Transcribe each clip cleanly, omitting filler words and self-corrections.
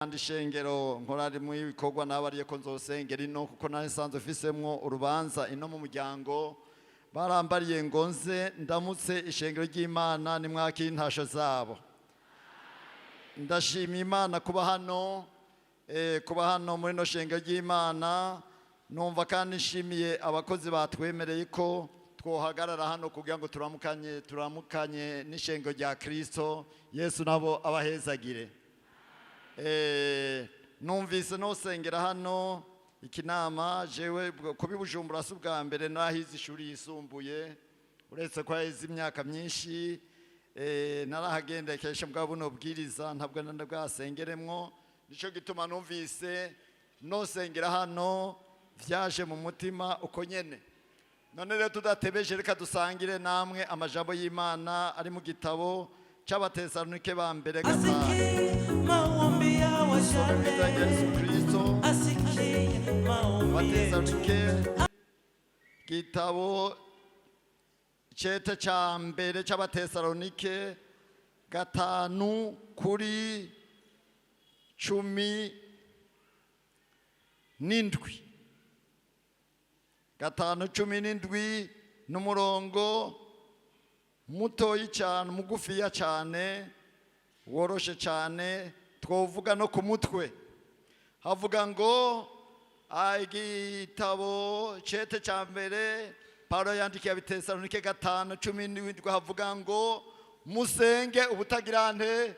Kandi ishengero nkora rimwe ibikorwa nabariye ko nzosengera ino, kuko nari nsanzwe mfisemwo urubanza ino mu muryango. Barambariye ngo nze ndamutse ishengero ry'Imana, nimwakira intasho zabo. Ndashima Imana kuba hano, kuba hano muri ino shengero ry'Imana. Numva kandi nshimiye abakozi batwemereye ko twohagarara hano kugira ngo turamukanye n'ishengero rya Kristo Yesu. Nabo abahezagire. Numvise nosengera hano ikinama. Jewe kubi Bujumbura si ubwa mbere, narahize ishuri yisumbuye, uretse ko yahize imyaka myinshi. Narahagendekesha bwa buno bwiriza ntabwo bwasengeremwo, nico gituma numvise nosengera hano, vyaje mu mutima uko nyene. None rero tudatebeje, reka dusangire namwe amajambo y'Imana ari mu gitabo c'Abatesalonike ba mbere 5. Asikie maombi ya Some mu izina rya Yesu wajane, Kristo. asikie maombi yetu. Abatesalonike, gitabo cete ca mbere c'Abatesalonike, 5:17, 5:17, n'umurongo mutoyi cyane, mugufiya cyane, woroshe cyane, twovuga no ku mutwe. Havuga ngo igitabo cete cya mbere Paulo yandikiye Abatesalonike, 5:17, havuga ngo musenge ubutagirante,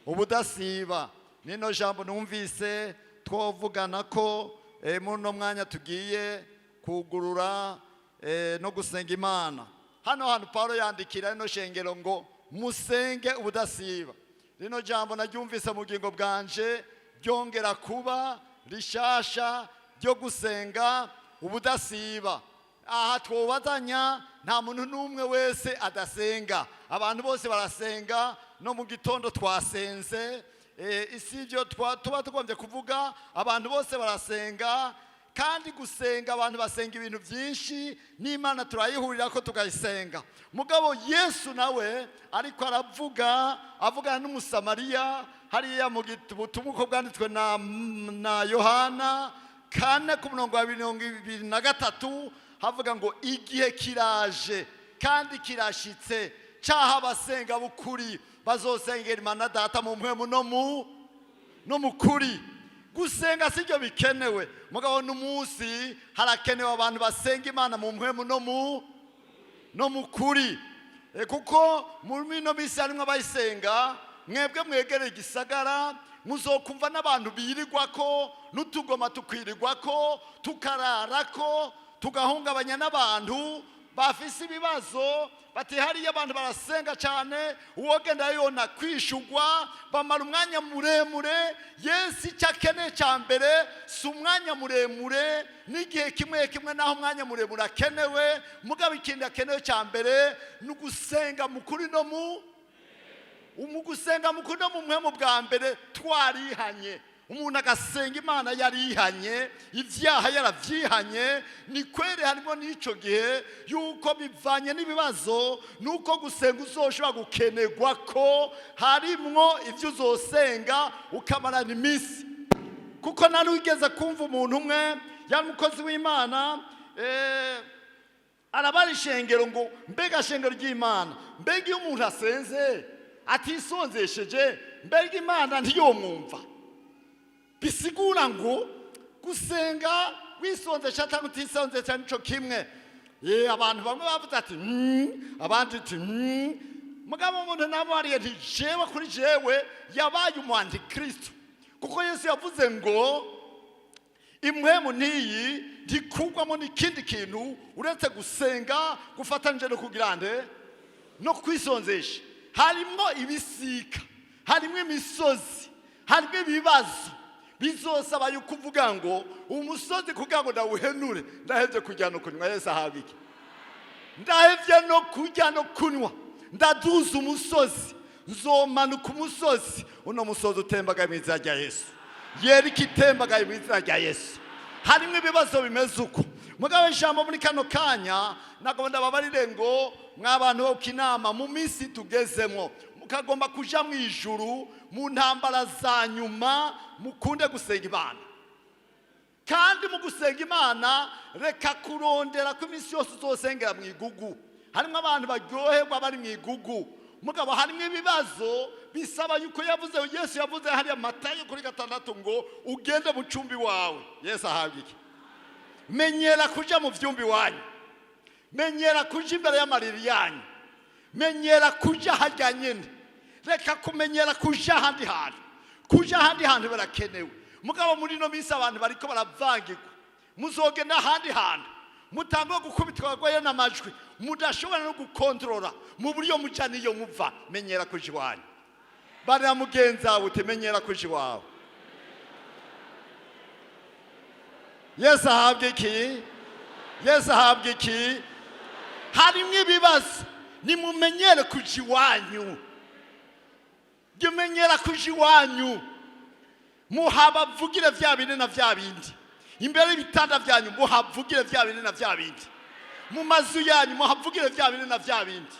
ubudasiba. Nino jambo numvise twovugana ko muri uno mwanya tugiye kugurura no gusenga Imana. Hano hantu Paulo yandikira rino shengero ngo musenge ubudasiba. Rino jambo naryumvise mu bugingo bwanje ryongera kuba rishasha, ryo gusenga ubudasiba. Aha twobazanya, nta muntu n'umwe wese adasenga, abantu bose barasenga. No mu gitondo twasenze. Isi ibyo tuba tugombye kuvuga, abantu bose barasenga. Kandi gusenga, abantu basenga ibintu byinshi, n'Imana turayihurira ko tukayisenga. Mugabo Yesu nawe ariko aravuga, avugana n'Umusamariya hariya mu butumwa uko bwanditswe na Yohana 4 ku murongo wa 23, havuga ngo igihe kiraje kandi kirashitse cyaha abasenga b'ukuri bazosengera Imana Data mu mpwemu no mu kuri. Gusenga sibyo bikenewe, mugabo n'umunsi harakenewe abantu basenga Imana mu mpwemu no mu kuri. Kuko muri ino minsi harimo abayisenga. Mwebwe mwegereye igisagara muzokumva n'abantu birirwako n'utugoma, tukwirirwako, tukararako, tugahungabanya n'abantu bafise ibibazo. Bati hariya abantu barasenga cyane, uwogenda yona kwishugwa, bamara umwanya muremure. Yesu icyo akeneye cya mbere si umwanya muremure, n'igihe kimwe kimwe naho umwanya muremure akenewe, mugabo ikindi akenewe cya mbere ni ugusenga mu kuri no mu gusenga mu kuri no mu mpwemu. Bwa mbere twarihanye, umuntu agasenga Imana yarihanye ibyaha, yarabyihanye. Ni kwere harimo n'icyo gihe yuko bivanye n'ibibazo, nuko gusenga uzoshobora gukenerwa ko harimwo ibyo uzosenga ukamarana iminsi. Kuko nari wigeze kumva umuntu umwe yari umukozi w'Imana, arabara ishengero ngo mbega shengero ry'Imana, mbega iyo umuntu asenze atisonzesheje, mbega Imana ntiyomwumva? Bisigura ngo gusenga wisonzesha cyangwa utisonzesha nico kimwe. Ye, abantu bamwe bavuze ati abandi ati Mugabo umuntu namubariye nti jewe kuri jewe yabaye umu antikristo, kuko Yesu yavuze ngo impwemu n'iyi ntikugwamo n'ikindi kintu uretse gusenga gufatanije no kugira nde, no kwisonzesha. Harimo ibisika, harimo imisozi, harimo ibibazo bizosaba yuko uvuga ngo umusozi kugira ngo ndawuhenure, ndahevye kurya no kunywa. Yesu ahabwa iki? Ndahevye no kurya no kunywa, ndaduza umusozi, nzomanuka umusozi. Uno musozi utembagaye mu izina rya Yesu, yeriko itembagaye mu izina rya Yesu. Harimo ibibazo bimeze uko. Mugabo ijambo muri kano kanya nagomba ndababarire ngo mw'abantu bo kinama, mu minsi tugezemo. Mukagomba kuja mu ijuru mu ntambara za nyuma, mukunde gusenga Imana. Kandi mu gusenga Imana, reka kurondera ko iminsi yose uzosengera mu igugu. Harimo abantu baryoherwa bari mu igugu, mugabo harimo ibibazo bisaba yuko yavuze, Yesu yavuze hariya Matayo kuri 6 ngo ugende mu cumbi wawe. Yesu ahabwa iki? Menyera kuja mu vyumba iwanyu, menyera kuja imbere y'amariri yanyu, menyera kuja harya nyene. Reka kumenyera kuja ahandi hantu. Kuja ahandi hantu birakenewe, mugabo muri ino minsi abantu bariko baravangirwa. Muzogenda ahandi hantu mutangwe gukubitwa bagwaye n'amajwi mudashobora no gukontorora mu buryo muja niyo muva. Menyera kuja iwanyu. Barira mugenzi wawe uti: "Menyera kuja iwawe." Yesu ahabwa iki? Yesu ahabwa iki? Harimo ibibazo, nimumenyere kuja iwanyu. Jya umenyera kuja iwanyu, muhabavugire vya bindi na vya bindi. Imbere y'ibitanda byanyu muhavugire vya bindi na vya bindi. Mu mazu yanyu muhavugire vya bindi na vya bindi.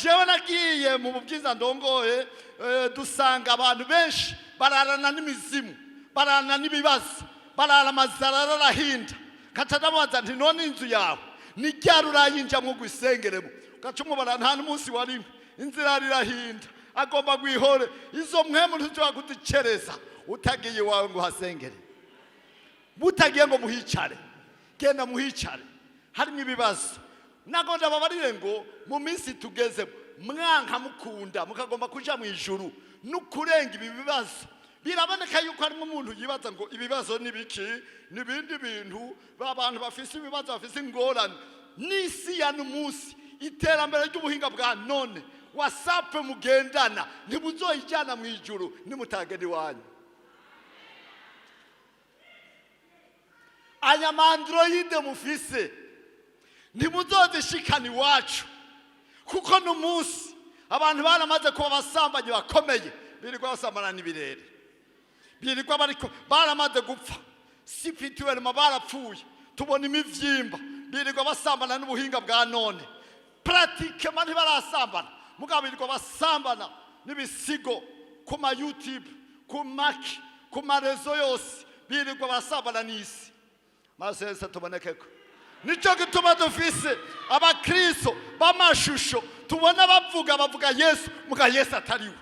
Jewe nagiye mu bubwiza ndongoye, dusanga abantu benshi bararana n'imizimu, bararana n'ibibazo, barara amazara arahinda. Kaca ndamubaza nti: "None inzu yawe ni ryari urayinjamwo ngo uyisengeremo?" Gaca umubara nta n'umunsi warimwe. Inzira rirahinda, agomba gwihore. Izo mpwemu ntizishobora kuzicereza utagiye iwawe ngo uhasengere, mutagiye ngo muhicare. Genda muhicare. Harimo ibibazo. Ntabwo ndababarire ngo mu minsi tugezemo, mwanka mukunda, mukagomba kuja mu ijuru n'ukurenga ibi bibazo. Biraboneka yuko harimo umuntu yibaza ngo ibibazo ni biki, n'ibindi bintu. Abantu bafise ibibazo, bafise ingorane n'isi ya n'umunsi, iterambere ry'ubuhinga bwa none, WhatsApp mugendana, ntimuzoyijyana mu ijuru nimutagenda iwanyu. Aya ma Android mufise ntimuzozishikana iwacu, kuko n'umunsi abantu baramaze kuba abasambanyi bakomeye, birirwa basambana n'ibirere, birirwa bariko baramaze gupfa spirituellement, barapfuye. Tubona imivyimba, birirwa basambana n'ubuhinga bwa none. Pratiquement ntibarasambana, mugabo birirwa basambana n'ibisigo ku ma YouTube, ku maki, ku ma réseaux yose, birirwa basambana n'isi. Maso yose tubonekeko. Nicyo gituma dufise abakristo b'amashusho, tubona bavuga bavuga Yesu, muga Yesu atariwe.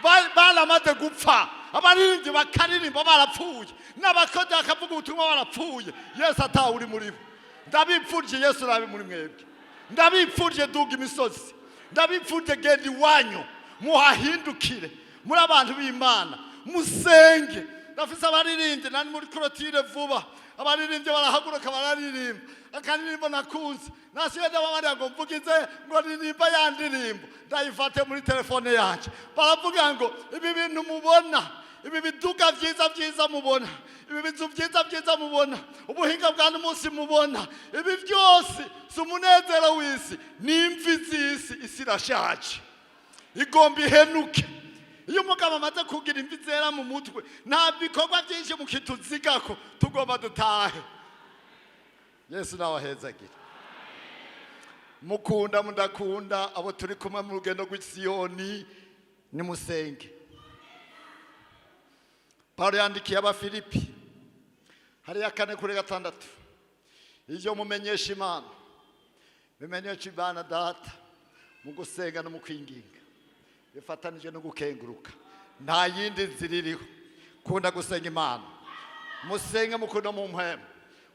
Baramaze gupfa. Abaririmbyi bakaririmba barapfuye, n'abakozi bakavuga ubutumwa barapfuye, Yesu atawe uri muri bo. Ndabipfurije Yesu nabe muri mwebwe. Ndabipfurije duga imisozi. Ndabipfurije genda iwanyu muhahindukire muri abantu b'Imana, musenge. Ndafise abaririmbyi nani muri clôture vuba, abaririmbyi barahaguruka bararirimba akaririmbo nakunze. Nasibe ndababarira ngo mvugize ngo ririmba ya ndirimbo, ndayifate muri telefone yanjye. Baravuga ngo ibi bintu mubona, ibi biduga byiza byiza mubona, ibi bizu byiza byiza mubona, ubuhinga bwa n'umunsi mubona, ibi byose si umunezero w'isi, ni imvi z'isi. Isi irashaje, igomba ihenuke. Iyo umugabo amaze kugira imvi zera mu mutwe, nta bikorwa byinshi mukituzigako, tugomba dutahe. Yesu nawe ahezagire. Mukunda mudakunda, abo turi kumwe mu rugendo rw'Isiyoni, nimusenge. Pawulo yandikiye Abafilipi hariya 4:6: "Ibyo mumenyesha Imana, bimenyesha Imana Data mu gusenga no mu kwinginga bifatanije no gukenguruka." Nta yindi nzira iriho. Kunda gusenga Imana, musenge mukunda mu mpwemu,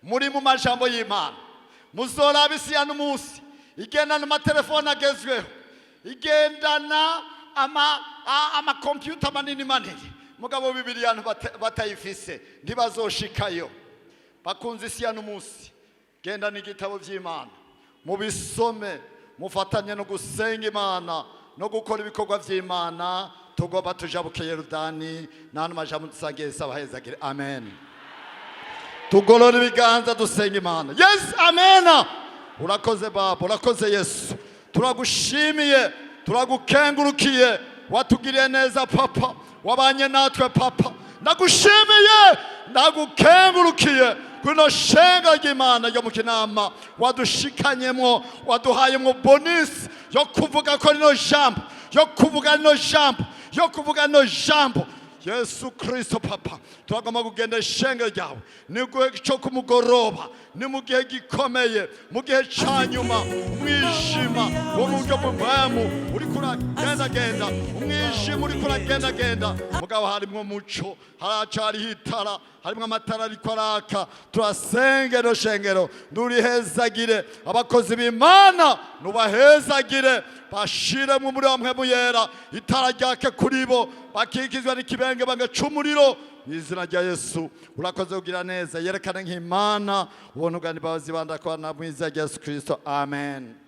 muri mu majambo y'Imana. Muzoraba isi ya n'umunsi igendana amatelefone agezweho, igendana amakompiyuta manini manini, mugabo Bibiliya batayifise ntibazoshikayo. Bakunze isi ya n'umunsi, gendana igitabo by'Imana, mubisome, mufatanye no gusenga Imana no gukora ibikorwa by'Imana. Tugomba tujabuke Yorodani. Nta majambo dusangiye, abahezagire. Amen. Tugorora ibiganza, dusenga Imana. Yes, amena. Urakoze Baba, urakoze Yesu, turagushimiye, turagukengurukiye. Watugiriye neza Papa, wabanye natwe Papa. Ndagushimiye, ndagukengurukiye kuri no shenga ry'Imana ryo mu Kinama wadushikanyemwo, waduhayemwo bonus yo kuvuga ko rino jambo, yo yo kuvuga no jambo, yo kuvuga no jambo. Yesu Kristo Papa, turagomba kugenda ishengero ryawe ni gihe cyo kumugoroba, ni mu gihe gikomeye, mu gihe cya nyuma. Umwijima wo mu buryo bw'umwami uri kuragendagenda, umwijima uri kuragendagenda, mugabo harimwo umuco, haracariho itara, harimwo amatara ariko araka. Turasengero shengero, nurihezagire abakozi b'Imana, nubahezagire, bashiremo umuriro wa Mpwemu Yera, itara ryake kuri bo, bakikizwa n'ikibenge bagaca umuriro mu izina rya Yesu. Urakoze kugira neza, yerekane nk'Imana ubuntu bwa n'imbabazi bandakwana mu izina rya Yesu Kristo, amen.